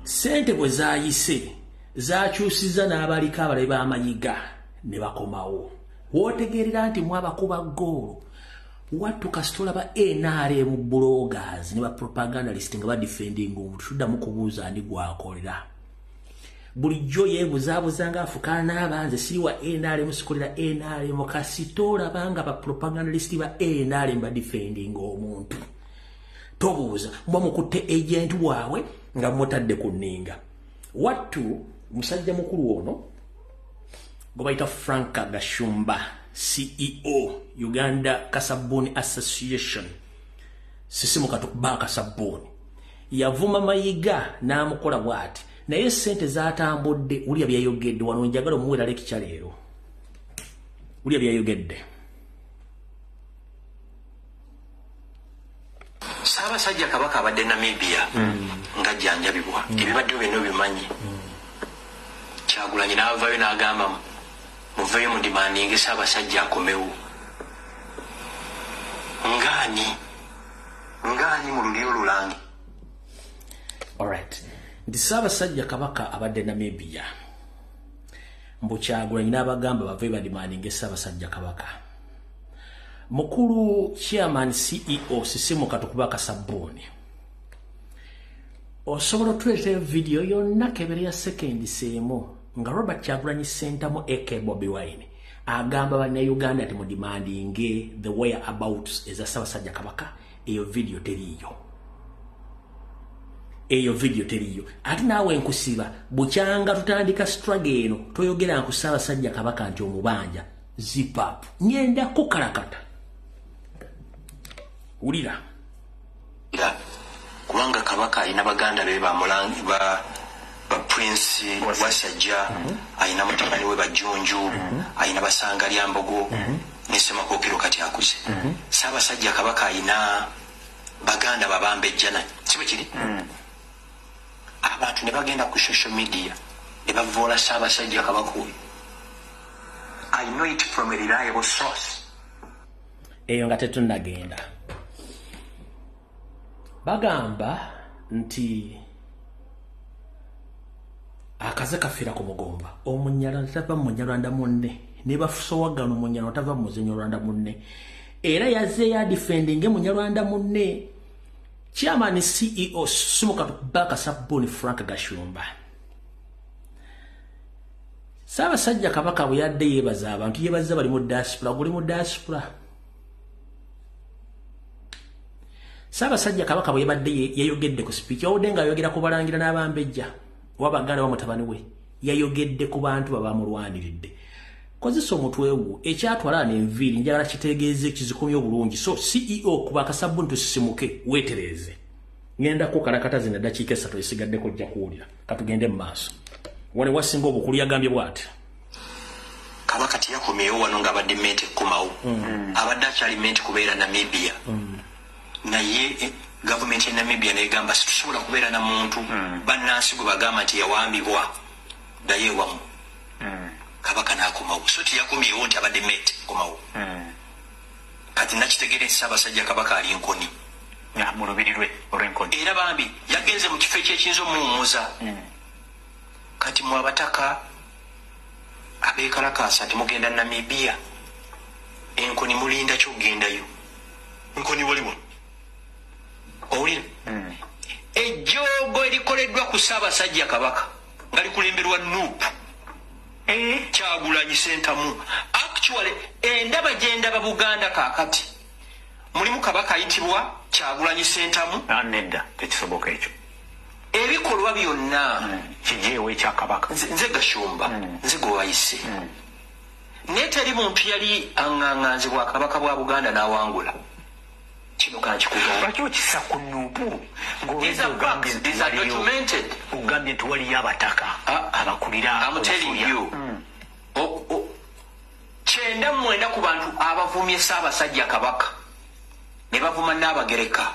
Sente bwe zaayise zakyusiza n'abaliko abalabe b'amayiga ne bakomawo. Wootegeerera nti mwabakuba ggoolo. Wattu kasita olaba NRM bloggers ne ba propagandalist nga badefendinga omuntu, tuddamu kubuuza ani gwakolera. Bulijjo yeebuzaabuza ng'afukaana n'abanze siri wa NRM, sikolera NRM. Kasita olaba nga ba propagandalist ba NRM badefendinga omuntu, tobuuza, muba mukutte agent waabwe nga mutadde ku nninga. Wattu musajja mukulu ono gwe bayita Frank Gashumba, CEO Uganda Kasabuni Association, sisimuka tukuba akasabbuuni, yavuma Mayiga n'amukola bw'ati, naye sente zatambudde. Wulya byayogedde wano, njagala omuwera lecture leero. Wulya byayogedde. Ssaabasajja Kabaka abadde Namibia ng'ajjanjabibwa, ebibaddewo byonna obimanyi. Kyagulanyi n'avaayo n'agamba muveeyo mudimandinge Ssaabasajja akomewo. Ngaani ngaani mu lulyo olulangi. Alright, nti Ssaabasajja Kabaka abadde Namibia, mbu Kyagulanyi n'abagamba bave badimandinge Ssaabasajja Kabaka. Mukulu chairman CEO sisimuka tukuba akasabbuuni, osobola otuleetera vidiyo yonna kebere ya sekendi seemu nga Robert Kyagulanyi Ssentamu aka Bobi Wine agamba bannayuganda nti mudimandinge the whereabouts eza Ssaabasajja Kabaka? Eyo vidiyo teriiyo, eyo vidiyo teriiyo. Ate naawe nkusiba, bukyanga tutandika struggle eno toyogera nku Ssaabasajja Kabaka nti omubanja. Zip up, ngenda kukalakata. Wulira. Kubanga Kabaka alina baganda be bamulangi ba Prince Wasajja, alina mutabani we Bajunju, alina Basangalyambogo ne Ssemakokero kati akuze. Ssaabasajja Kabaka alina baganda babambejjana, si bwe kiri? Abantu ne bagenda ku social media ne bavoola Ssaabasajja Kabaka oyo. I know it from a reliable source. Eyo nga tetunnagenda, bagamba nti akaze kafiira ku mugomba. Omunyarwanda tava mu munyarwanda munne, ne basowagana. Omunyarwanda tava mu munyarwanda munne, era yazzeeyo adefendinge munyarwanda munne. Chairman CEO sumuka baka sabuni Frank Gashumba, Ssaabasajja Kabaka bwe yadde yeebaza abantu, yeebaza bali mu diaspora. Guli mu diaspora. Ssaabasajja Kabaka bwe yabadde yayogedde ku speech, yawudde ng'ayogera ku balangira n'abambejja oba baganda ba mutabani we, yayogedde ku bantu babamulwaniridde. Kozesa omutwe gwo, ekyatwala n'enviiri njagala kitegeeze kizikomye obulungi. So CEO, kuba akasabuni tusisimuke, weetereeze. Ngenda kukalakata zino eddakiika 3 esigaddeko, ojja kuwulira. Katugende mu maaso. Wano wasinga obukulu yagambye bw'ati. Kabaka teyakomyewo wano ng'abadde mente kukomawo, abadde akyali mente kubeera Namibia, naye gavumenti ya Namibia negamba situsobola kubeera na muntu bannansi gwe bagamba nti yawambibwa, ddayo ewamu. Kabaka n'akomawo, so teyakomyewo nti abadde mente komawo. Kati nakitegeera nti Ssaabasajja Kabaka ali Nkoni. Mu lubiri lwe olw'Enkoni. Era bambi yagenze mu kifo ekyekiyinza omuwummuza. Kati mu abataka abeekalakaasa nti mugenda Namibia, Enkoni mulinda kyokugendayo? Nkoni wali wano, owulira ejjoogo erikoleddwa ku Ssaabasajja Kabaka nga likulemberwa NUP, Kyagulanyi Sentamu. Actually endaba gyendaba Buganda kaakati mulimu kabaka ayitibwa Kyagulanyi Sentamu. Ah, nedda, tekisoboka ekyo. Ebikolwa byonna Kijeewo ekyakabaka. Nze Gashumba, nze gwe wayise, naye teri muntu yali aŋŋaŋŋanze bwakabaka bwa Buganda n'awangula kino, kankikugamba. Lwaki okisa ku NUP? These are facts, these are documented. Ogambye nti waliyo abataka Ah, abakulira I'm telling obusolya. you. 99 ku bantu abavumye Ssaabasajja Kabaka, ne bavuma Nnaabagereka,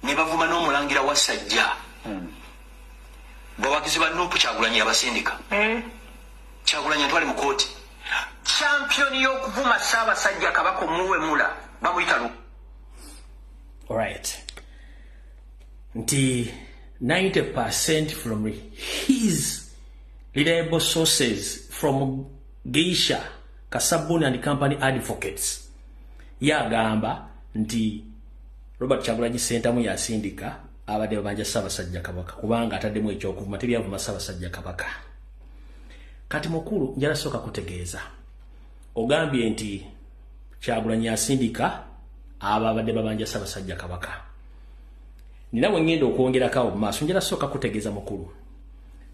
ne bavuma n'omulangira wa Sajja, bawagizi ba NUP. Kyagulanyi yabasindika. Kyagulanyi atwale mu kooti. Champion y'okuvuma Ssaabasajja Kabaka omuwemula bamuyita Alright, nti 90% from his reliable sources from Geisha Kasabuni and Company Advocates, yagamba nti Robert Kyagulanyi Ssentamu yasindika abadde babanja Ssaabasajja Kabaka, kubanga ataddemu ekyokuvuma, tebyavuma Ssaabasajja Kabaka. Kati mukulu, njala sooka kutegeeza, ogambye nti Kyagulanyi yasindika abo abadde babanja Ssaabasajja Kabaka. Nina we ngenda okwongerako awo mu maaso. Njala sooka kutegeeza mukulu,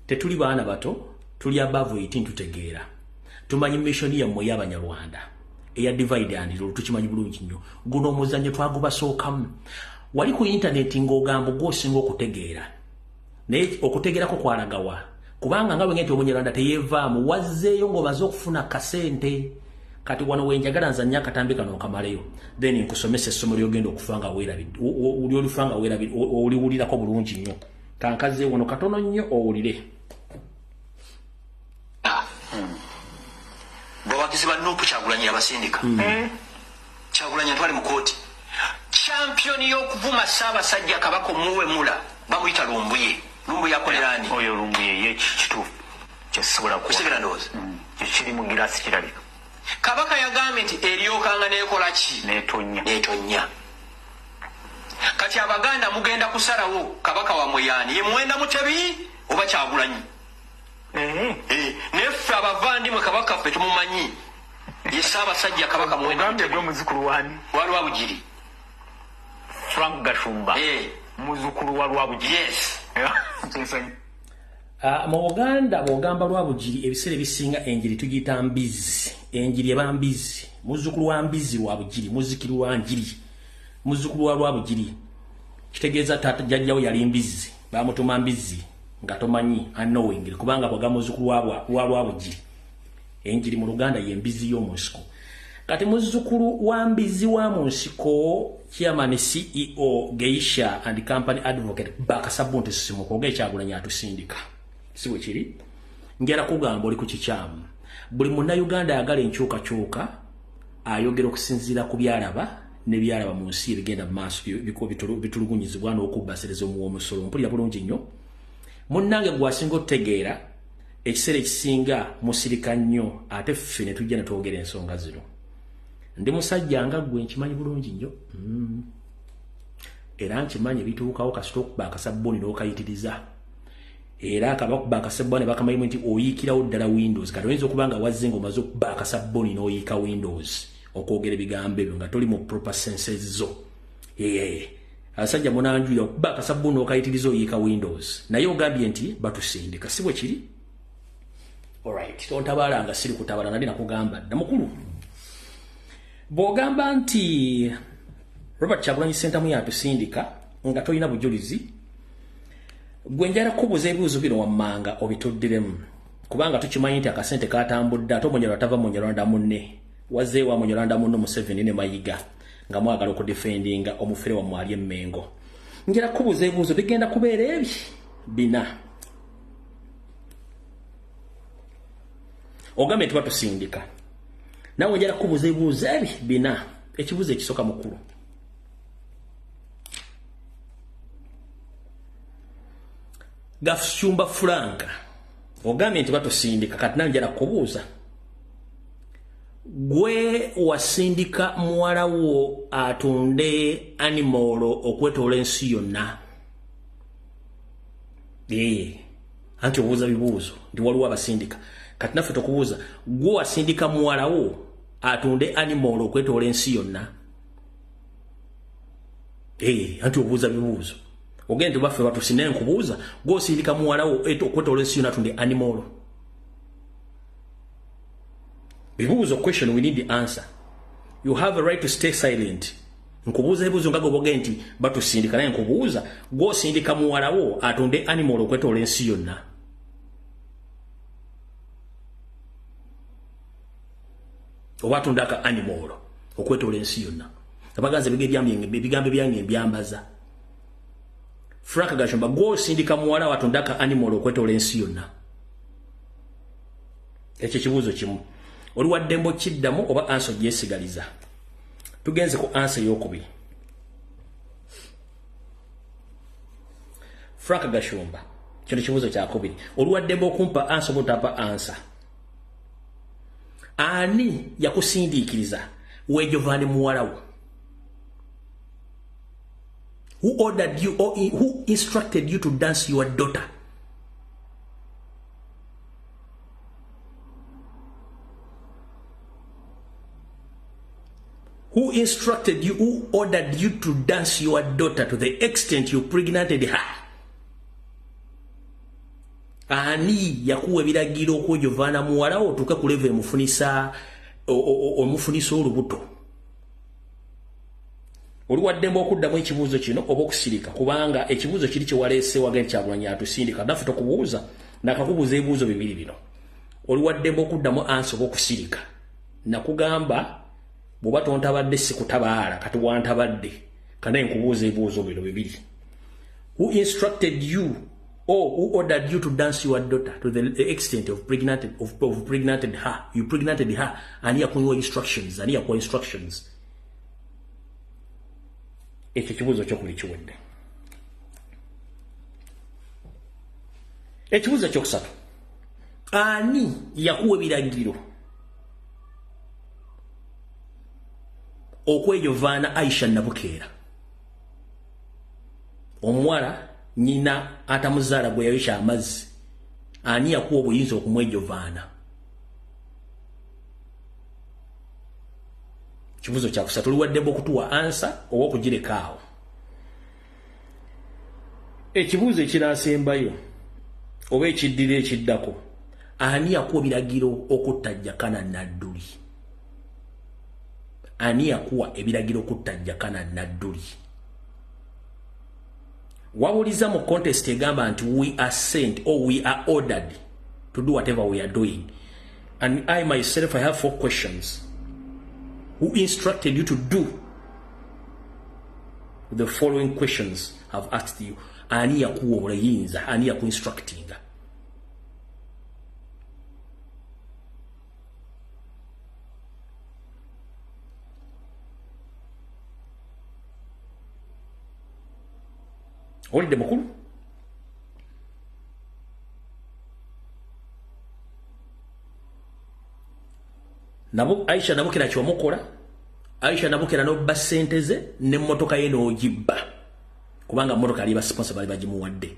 tetuli baana bato, tuli above 18, tutegeera, tumanyi mission yammwe y'Abanyarwanda eya divide and rule, tukimanyi bulungi nnyo. Guno omuzannyo twagubasookamu. Wali ku intaneti ng'ogamba gw'osinga okutegeera, naye okutegeerako kwalagawa? Kubanga nga bwe nti Omunyarwanda teyeevaamu, wazzeeyo ng'omaze okufuna kasente. Kati wano wenjagala nzannya akatambi kano nkamaleyo, then nkusomesa essomo lyogenda okufa nga weerabidde, lyolifa nga weerabidde, oliwulirako bulungi nnyo. Kankaze wano katono nnyo owulire. Bawagizi ba NUP, Kyagulanyi yabasindika. Kyagulanyi atwale mu kooti. Champion y'okuvuma Ssaabasajja Kabaka omuwemula bamuyita Lumbuye. Lumbuye akolera ani? Oyo Lumbuye ye kituufu kyesobola. Kusigala ndowooza. Kiri mu girasi, kirabika. Kabaka yagambye nti eryokanga nekola ki? Netonya. Netonya. Kati Abaganda mugenda kusalawo kabaka wamwe yaani, ye Muwenda Mutebi oba Kyagulanyi? Eh. Naye ffe abavandimwe, kabaka ffe tumumanyi, ye Ssaabasajja Kabaka Muwenda. Ogambye gwe muzukulu wani? Wa Lwabugiri. Frank Gashumba? Eh. Muzukulu wa Lwabugiri? Yes. Kyensonyi. Mu Buganda bw'ogamba Lwabugiri, ebiseera ebisinga enjiri tugiyita mbizi. Enjiri eba mbizi. Muzzukulu wa mbizi Lwabugiri, muzzukulu wa njiri, muzzukulu wa Lwabugiri, kitegeeza taata jjajjawo yali mbizi, bamutuma mbizi nga tomanyi, unknowingly, kubanga bw'ogamba muzzukulu wa Lwabugiri, enjiri mu Luganda ye mbizi y'omu nsiko. Kati muzzukulu wa mbizi wa mu nsiko, chairman CEO Geisha and Company Advocate Bakasabunte Sisimuko, Ogekyagulanyi atusindika, si bwe kiri? Njala kugamba oli ku kikyamu. Buli Munnayuganda ayagala enkyukakyuka ayogera okusinziira ku byalaba ne byalaba mu nsi ebigenda mu maaso, bitulugunyizibwa n'okubbasereza omuwa omusolo. Mpulira bulungi nnyo munnange, gwasinga otutegeera. Ekiseera ekisinga musirika nnyo, ate ffe ne tujja ne twogera ensonga zino. Ndi musajja nga ggwe, nkimanyi bulungi nnyo. Era nkimanyi ebituukawo kasita okuba akasabbuuni n'okayitiriza, era akabakuba akasabbuuni bakamanyimu nti oyiikirawo ddala Windows. Kati oyinza okuba nga wazze ng'omaze okuba akasabbuuni n'oyiika Windows okwogera ebigambo ebyo nga toli mu proper senses zo. Abasajja munanjulira, okuba akasabbuuni n'okayitiriza oyiika Windows. Naye ogambye nti batusindika, si bwe kiri? Alright, tontabalanga, siri kutabala. Nali nakugamba dda mukulu, bw'ogamba nti Robert Kyagulanyi Ssentamu yatusindika nga tolina bujulizi, gwe njala kubuuza ebibuuzo bino wammanga obituddiremu, kubanga tukimanyi nti akasente katambudde, ate Omunyarwanda tava Munyarwanda munne. Wazeewa Munyarwanda munno Museveni ne Mayiga nga mwagala okudefendinga omufere wammwe ali Emmengo. Njala kubuuza ebibuuzo bigenda kubeera ebi bina. Ogambye tuba tusindika, nawe njala kubuuza ebibuuzo ebi bina. Ekibuuzo ekisooka mukulu, Gashumba Franka, ogambye nti batusindika. Kati nawe njala kubuuza, gwe wasindika muwala wo atunde animal okwetoola ensi yonna? Ee, anti obuuza bibuuzo nti waliwo abasindika. Kati naffe tokubuuza, gwe wasindika muwala wo atunde animal okwetoola ensi yonna? Ee, anti obuuza bibuuzo, ogende baffe batusindika. Nkubuuza, gwe osindika muwala wo okwetoola ensi yonna atunde animal? Bibuuzo, question, we need the answer. You have a right to stay silent. Nkubuuza ebibuuzo nga goboge nti batusindika, naye nkubuuza, gw'osindika muwala wo atunde animal okwetoola ensi yonna? Oba atunda aka animal okwetoola ensi yonna? Abaganza ebigambo byange mbyambaza. Frank Gashumba, gw'osindika muwala wo atunde aka animal okwetoola ensi yonna? Ekyo kibuuzo kimu, oli waddembe okiddamu oba answer gyesigaliza. Tugenze ku answer eyokubiri. Frank Gashumba, kino kibuuzo kyakubiri. Oluwaddembe okumpa answer oba otampa answer. Ani yakusindiikiriza weejovaane muwala wo? Who ordered you or who instructed you to dance your daughter? Who instructed you, who ordered you to dance your daughter to the extent you pregnanted her? Ani yakuwa ebiragiro okwejovaana muwala wo otuuke ku level emufunisa omufunisa olubuto? Oli waddembe okuddamu ekibuuzo kino oba okusirika, kubanga ekibuuzo kiri kye waleese wagenda Kyagulanyi atusindika naffe tokubuuza, nakakubuuza ebibuuzo bibiri bino. Oli waddembe okuddamu answer oba okusirika. Nakugamba bw'oba tontabadde sikutabaala, kati wantabadde, kanaye nkubuuza ebibuuzo bino bibiri. Who instructed you or who ordered you to dance your daughter to the extent of pregnanted her? You pregnanted her. Ani yakuwa instructions? Ani yakuwa instructions? Ekyo kibuuzo kyokubiri kiwedde. Ekibuuzo ekyokusatu, ani yakuwa ebiragiro okwejovaana Aisha Nabukeera, omuwala nnyina atamuzaala gwe yayokya amazzi? Ani yakuwa obuyinza okumwejovaana? Kibuuzo kyakusatu. Oli waddembe okutuwa answer oba okugireka awo. Ekibuuzo ekirasembayo oba ekiddira ekiddako, ani yakuwa ebiragiro okutta Jakana Nadduli? Ani yakuwa ebiragiro okutta Jakana Nadduli? Wabuliza mu contest egamba nti we are sent or we are ordered to do whatever we are doing. And I myself, I have four questions. Who instructed you to do the following questions I've asked you? Ani yakuwa obuyinza? Ani yakuinstructinga? Owulidde mukulu? Nabo Aisha Nabukera kyomukola, Aisha Nabukera n'obba ssente ze n'emmotoka ye n'ogibba, kubanga mmotoka ali ba sponsor bali bagimuwadde.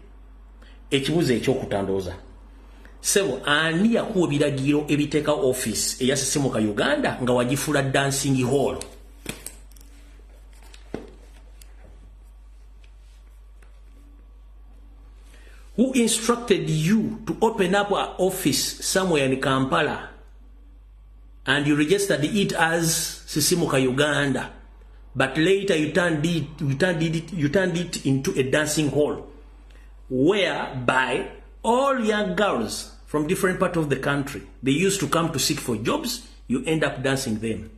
Ekibuuzo ekyokutandooza, sebo, ani yakuwa ebiragiro ebiteeka office eyasisimuka Uganda nga wagifuula dancing hall? Who instructed you to open up an office somewhere in Kampala and you registered it as Sisimuka Uganda, but later you turned it into a dancing hall whereby all young girls from different parts of the country, they used to come to seek for jobs, you end up dancing them?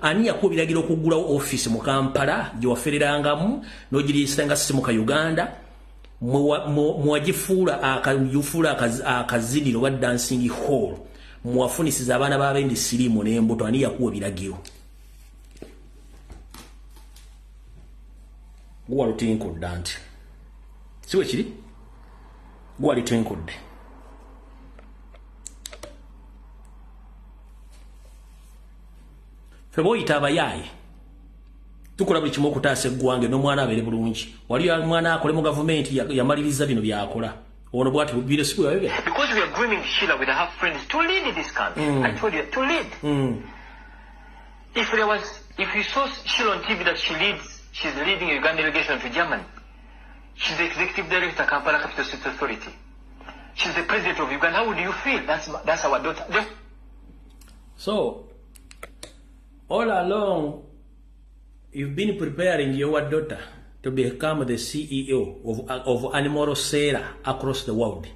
Ani yakuwa ebiragiro okuggulawo ofiisi mu Kampala gye wafererangamu n'ogiriisanga Sisimuka Uganda, mwewagifuula akaziniro oba dancing hall, mwewafunisiza abaana b'abendi siriimu n'embuto? Ani yakuwa ebiragiro? Guwa lutinkudde nti si bwe kiri, guwa lutinkudde. Ffe b'oyita abayaaye tukola buli kimu okutaasa eggwanga n'omwana abeere bulungi. Wali omwana akole mu gavumenti yamaliriza bino byakola ono bwati bino si bwe. Because we are grooming Sheila with her friends to lead this country. I told you, to lead. If you saw Sheila on TV that she leads, she's leading a Uganda delegation to Germany. She's the executive director, Kampala Capital City Authority. She's the president of Uganda. How would you feel? That's our daughter. So, all along, you've been preparing your daughter to become the CEO of Animal Seller across the world.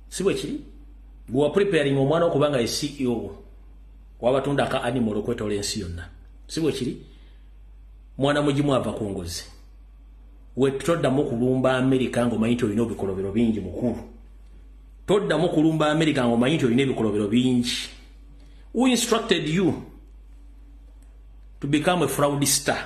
Si bwe kiri? Gwe preparing omwana okubanga ye CEO wabatunda aka animal okwetola ensi yonna. Si bwe kiri? Mwana mugimu ava ku ngozi. We toddamu kulumba America ng'omanyi nti olina ebikolobero bingi mukulu. Toddamu kulumba America ng'omanyi nti olina ebikolobero bingi. Who instructed you to become a fraudster?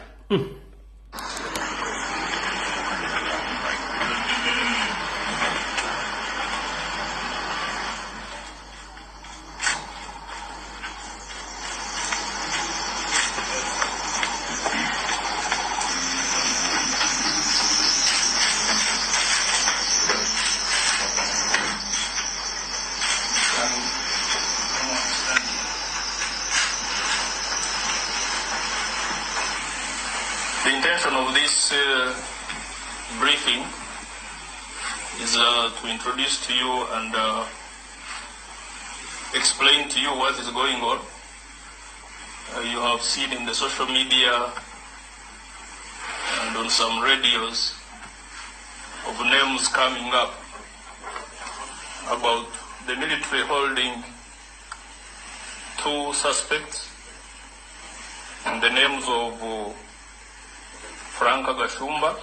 The intention of this briefing is to introduce to you and explain to you what is going on. You have seen in the social media and on some radios of names coming up about the military holding two suspects in the names of Frank Gashumba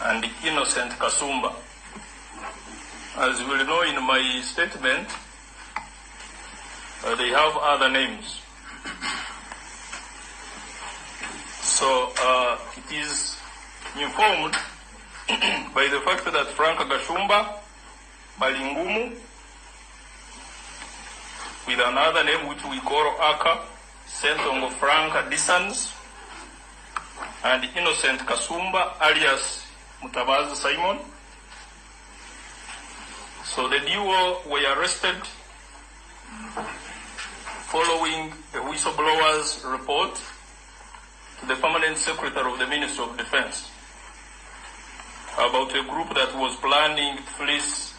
and Innocent Kasumba. As you will know in my statement, they have other names. So it is informed by the fact that Frank Gashumba Balingumu, with another name which we call Aka, Sentongo Frank Disans, and Innocent Kasumba, alias Mutabazi Simon. So the duo were arrested following a whistleblower's report to the permanent secretary of the Ministry of Defense about a group that was planning to fleece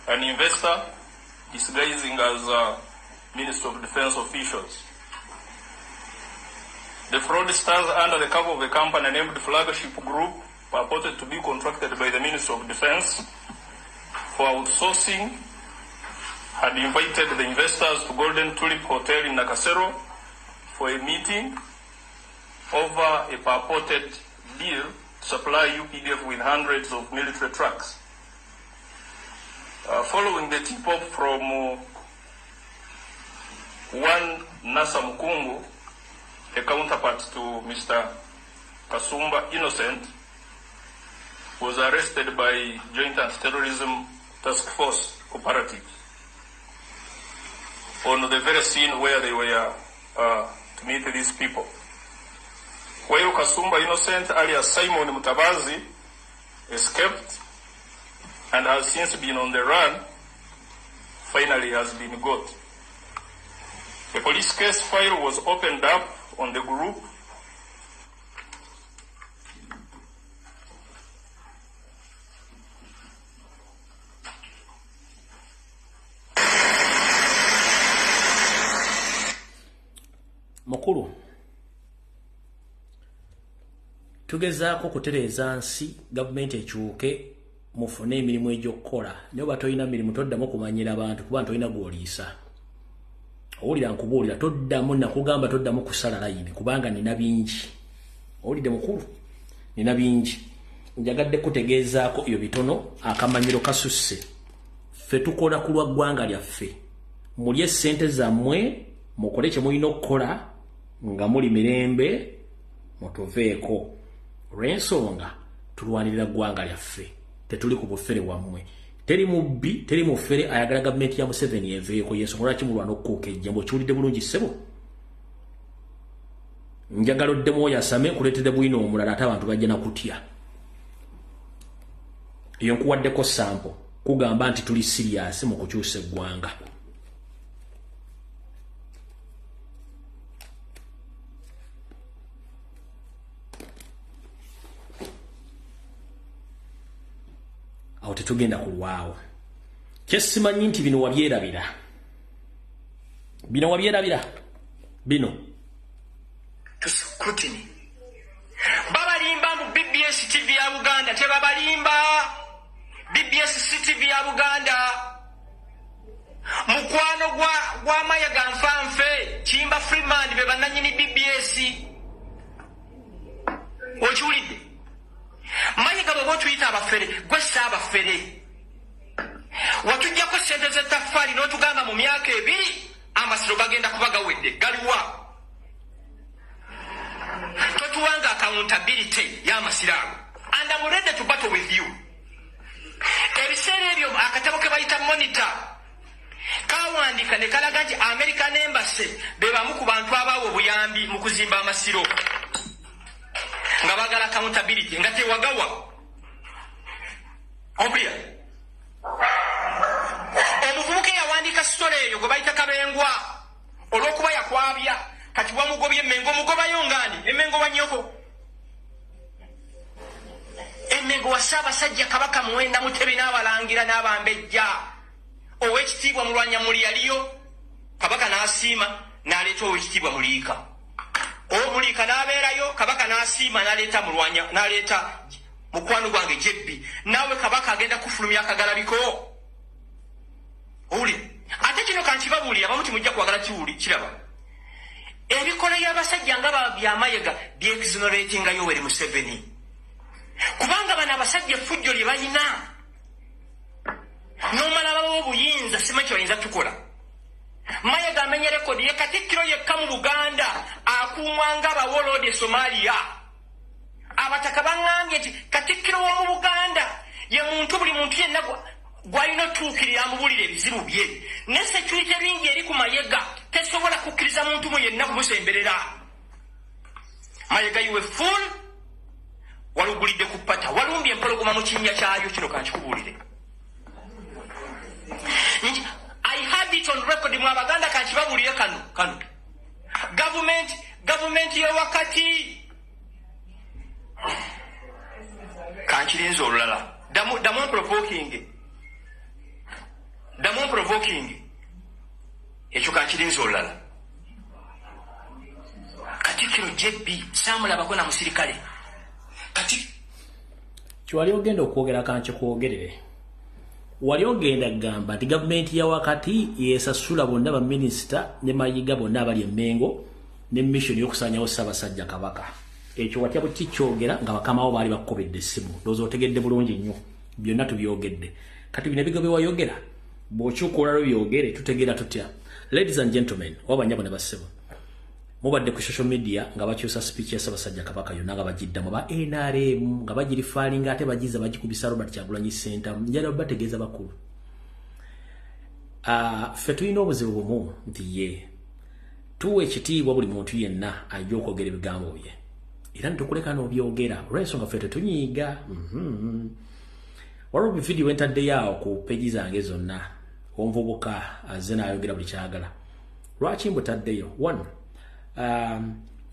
an investor disguising as Ministry of Defense officials. The fraudsters, under the cover of a company named Flagship Group, purported to be contracted by the Ministry of Defense for outsourcing, had invited the investors to Golden Tulip Hotel in Nakasero for a meeting over a purported deal to supply UPDF with hundreds of military trucks. Following the tip-off from one Nasa Mukungu, a counterpart to Mr. Kasumba Innocent, was arrested by Joint Anti-Terrorism Task Force operatives on the very scene where they were to meet these people. While Kasumba Innocent, alias Simon Mutabazi, escaped and has since been on the run, finally has been got. A police case file was opened up on the group. Mukulu, tugezaako kutereeza nsi, gavumenti ekyuke, mufune emirimu egy'okukola. Naye oba tolina mirimu toddamu kumanyira abantu kuba tolina gw'oliisa. Owulira nkubuulira, toddamu nakugamba toddamu kusala layini kubanga nina bingi. Owulidde mukulu, nina bingi. Njagadde kutegeezaako ebyo bitono, akamanyiro kasusse. Ffe tukola ku lwa ggwanga lyaffe. Mulye ssente zammwe, mukole kye mulina okukola nga muli mirembe, mutuveeko. Olw'ensonga tulwanirira ggwanga lyaffe, tetuli ku bufere wammwe. Teri mubbi, teri mufere ayagala gavumenti ya Museveni eveeko. Yensonga lwaki mulwana okukuuka ejjembe. Okiwulidde bulungi ssebo? Njagala oddemu oyasame, nkuleetedde bwino omulala ate abantu bajja nakutya. Eyo nkuwaddeko sample kugamba nti tuli serious mu kukyusa eggwanga. Awo tetugenda kulwawo. Kyesimanyi nti bino wabyerabira. Bino wabyerabira. Bino. To scrutiny. Babalimba mu BBS TV ya Buganda, tebabalimba. BBS TV ya Buganda. Mukwano gwa Mayiga nfanfe, Kimba Freeman be bannannyini BBS. Okiwulidde? Mayiga bw'oba otuyita abafere, gwe si abafere. Watuggyako ssente z'ettaffaali n'otugamba mu myaka 2 Amasiro gagenda kuba gawedde, galiwa? Totuwanga accountability y'amasiro ago, and I'm ready to battle with you. Ebiseera ebyo akatabo ke bayita Monitor kawandiika ne kalaga nti American Embassy be bamu ku bantu abaawa obuyambi mu kuzimba amasiro, nga baagala accountability, nga tewagawa. Ompulira? Omuvubuka eyawandiika story eyo gwe bayita Kabengwa, olw'okuba yakwabya, kati wamugobye Emmengo. Omugobayo ngaani? Emmengo wa nnyoko? Emmengo wa Ssaabasajja Kabaka Muwenda Mutebi n'abalangira n'abambejja. Owekitiibwa Mulwanyamuli yaliyo, Kabaka n'asiima n'aleeta Owekitiibwa Muliika. Omuliika n'abeerayo, Kabaka n'asiima n'aleeta Mulwanya, n'aleeta mukwano gwange Jebbi. Naawe Kabaka agenda kufulumya akagalabiko. Owulira? Ate kino kankibabuulira, abamu timujja kwagala kiwuli kiraba. Ebikola by'abasajja nga byamayega byexoneratinga Yoweri Museveni, kubanga bano abasajja effujjo lye balina n'omala babawo obuyinza, simanyi kye bayinza tukola. Mayiga amenye rekodi ye katikkiro yekka mu Buganda akuumwa nga bawoloodi e Somalia. Abataka baŋŋambye nti katikkiro w'omu Buganda ye muntu buli muntu yenna gw'alina otuukirira amubulira ebizibu bye, ne security bingi eri ku Mayega tesobola kukkiriza muntu mu yenna kumusemberera. Mayega, you fool, walugulidde ku ppata, walumbye empologoma mu kinnya kyayo. Kino kankikubuulire, I had it on record. Mu Abaganda, kankibabuulire kano gavumenti yewakati kankirinza olulala. Damu provoking, damu provoking, ekyo kankirinza olulala. Katikkiro JB saamulabako na musirikale kati. Kiwali ogenda okwogera, kankikwogerere. Wali ogenda kugamba nti gavumenti ya wakati yesasula bonna baminisita ne Mayiga bonna abali Emmengo ne mission y'okusaanyawo Ssaabasajja Kabaka. Ekyo watya bukikyogera nga bakamawo baali bakukubidde essimu? Ndowooza otegedde bulungi nnyo, byonna tubyogedde. Kati bino ebigo byewayogera bw'okyuka olwalwo byogere, tutegeera tutya? Ladies and gentlemen, oba banyabo ne bassebo, mubadde ku social media nga bakyusa speech ya Ssaabasajja Kabaka yonna, nga bagiddamu ba NRM, nga bagirifaalinga, ate bagiza bagikubisa Robert Kyagulanyi Ssentamu. Njala bategeeza bakulu, ffe tulina obuzibu bumu, nti ye tuwa ekitiibwa buli muntu yenna ajja okwogera ebigambo bye, era nitukuleka n'obyogera olw'ensonga ffe tetunyiiga. Waliwo bividiyo entaddeyo awo ku peji zange zonna, omuvubuka azze n'ayogera buli kyagala. Lwaki mbutaddeyo? One,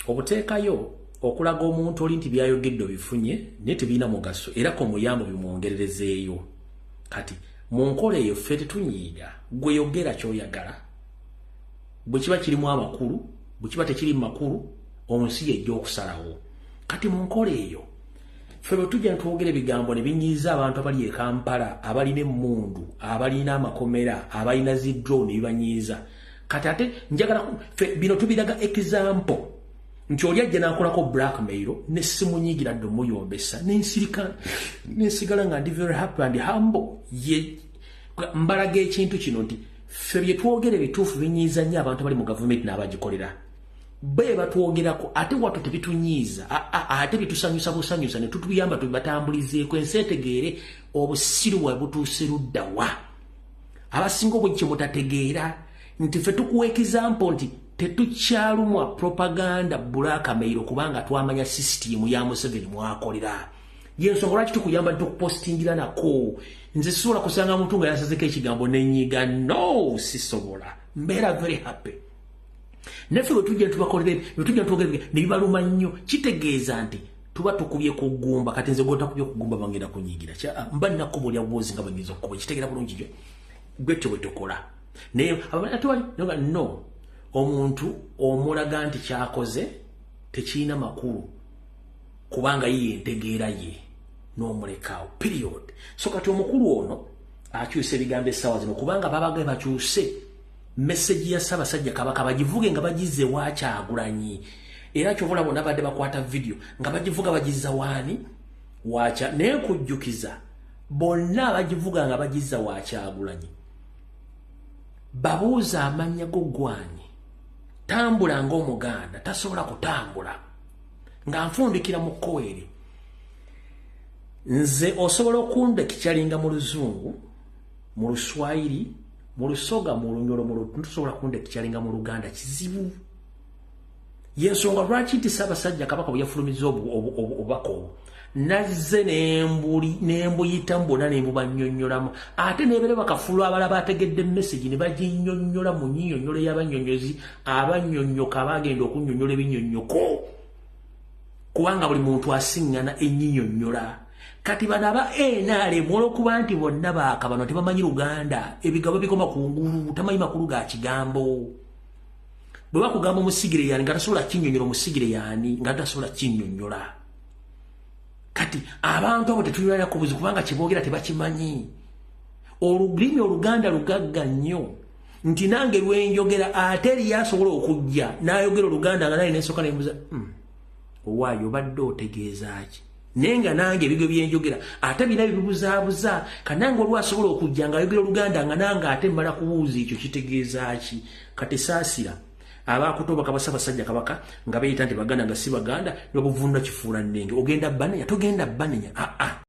obuteekayo okulaga omuntu oli nti byayogedde obifunye, naye tebirina mugaso, era komuyambo bimwongererezeeyo. Kati mu nkola eyo ffe tetunyiiga. Gwe yogera ky'oyagala, bwe kiba kirimu amakulu, bwe kiba tekiri mu makulu, onsi yejja okusalawo. Kati mu nkola eyo ffe bwe tujja ne twogera ebigambo ne binyiiza abantu abali e Kampala, abalina emmundu, abalina amakomera, abalina zi drone, bibanyiiza. Kati ate njagala ffe bino tubiraga example nti oli ajja n'akolako blackmail ne simunyiigira dde, omuyombesa nensirika, nensigala nga ndi very happy and humble. Ye mbalaga ekintu kino nti ffe bye twogera ebituufu binyiiza nnyo abantu abali mu gavumenti n'abagikolera be batwogerako, ate watto tebitunyiiza, ate bitusanyusa busanyusa ne tutuyamba tubibatambulizeeko, ensi etegeere obusiru bwe butuuse luddawa. Abasinga obwe kye mutategeera nti ffe tukuwa example nti tetukyalumwa propaganda, blackmail, kubanga twamanya system ya Museveni mwakolera. Yensonga lwaki tukuyamba ntukupostingira nako. Nze sisobola kusanga muntu nga yasazeko ekigambo nenyiga, no, sisobola, mbeera very happy. Naffe bwe tujja tubakolera, bwe tujja twogera ne bibaluma nnyo, kitegeeza nti tuba tukubye ku ggumba. Kati nze gwotakubye ku ggumba bangenda kunyigira, mba nnakuba olya bwozi nga bwenyinza okukuba. Kitegeera bulungi gyo gwetyo bwe tukola. Naye abatwali no omuntu omulaga nti kyakoze tekirina makulu, kubanga yiye entegeera ye, n'omulekaawo, period. So kati omukulu ono akyusa ebigambo essaawa zino kubanga babaga bakyuse message ya Ssaabasajja Kabaka, bagivuge nga bagize wa Kyagulanyi. Era kyovula bonna badde bakwata video nga bagivuga bagiza waani wacha. Naye kujjukiza bonna abagivuga nga bagiza wa Kyagulanyi. Babuuza amannya go gwanyi. Tambula ng'Omuganda, tasobola kutambula. Nga nfundikira mu kkoweeri. Nze osobola okunda kikyalinga mu Luzungu, mu Luswayiri, mu Lusoga, mu Lunyolo, mu tusobola kunda kikyalinga mu Luganda kizibu. Yensonga lwaki nti Ssaabasajja Kabaka bwe yafulumizza obubaka obwo, nazze nembuyitamu bwonna nembubannyonnyolamu, ate nebeera bakafulu abalala bategedde message ne baginnyonnyola mu nnyinyonnyola y'abannyonnyozi abannyonnyoka abagenda okunnyonnyola ebinnyonnyoko, kubanga buli muntu asiŋŋana ennyinyonnyola. Kati bano aba NRM olw'okuba nti bonna baakabano tebamanyi Luganda, ebigabo bikoma ku ngulu, tamanyi makulu ga kigambo. Bwe bakugamba omusigire yaani, nga tasobola kinnyonnyola, omusigire yaani, nga tasobola kinnyonnyola. Kati abantu abo tetulina kubuzi kubanga kyeboogera tebakimanyi. Olulimi Oluganda lugagga nnyo nti nange lwenjogera ate eriyo asobola okujja n'ayogera Oluganda nga naye nensooka nembuza, owaayo obadde otegeeza ki? Naye nga nange ebigo byenjogera ate bina bibuzaabuza. Kanange olwasobola okujja ng'ayogera Oluganda nga nange ate mmala kubuuza ekyo kitegeeza ki. Kati saasira abakutoba kabasa basajja Kabaka nga beeyita nti Baganda nga si Baganda, ne babuvunula kifuula nnenge. Ogenda banenya, togenda banenya. Aa.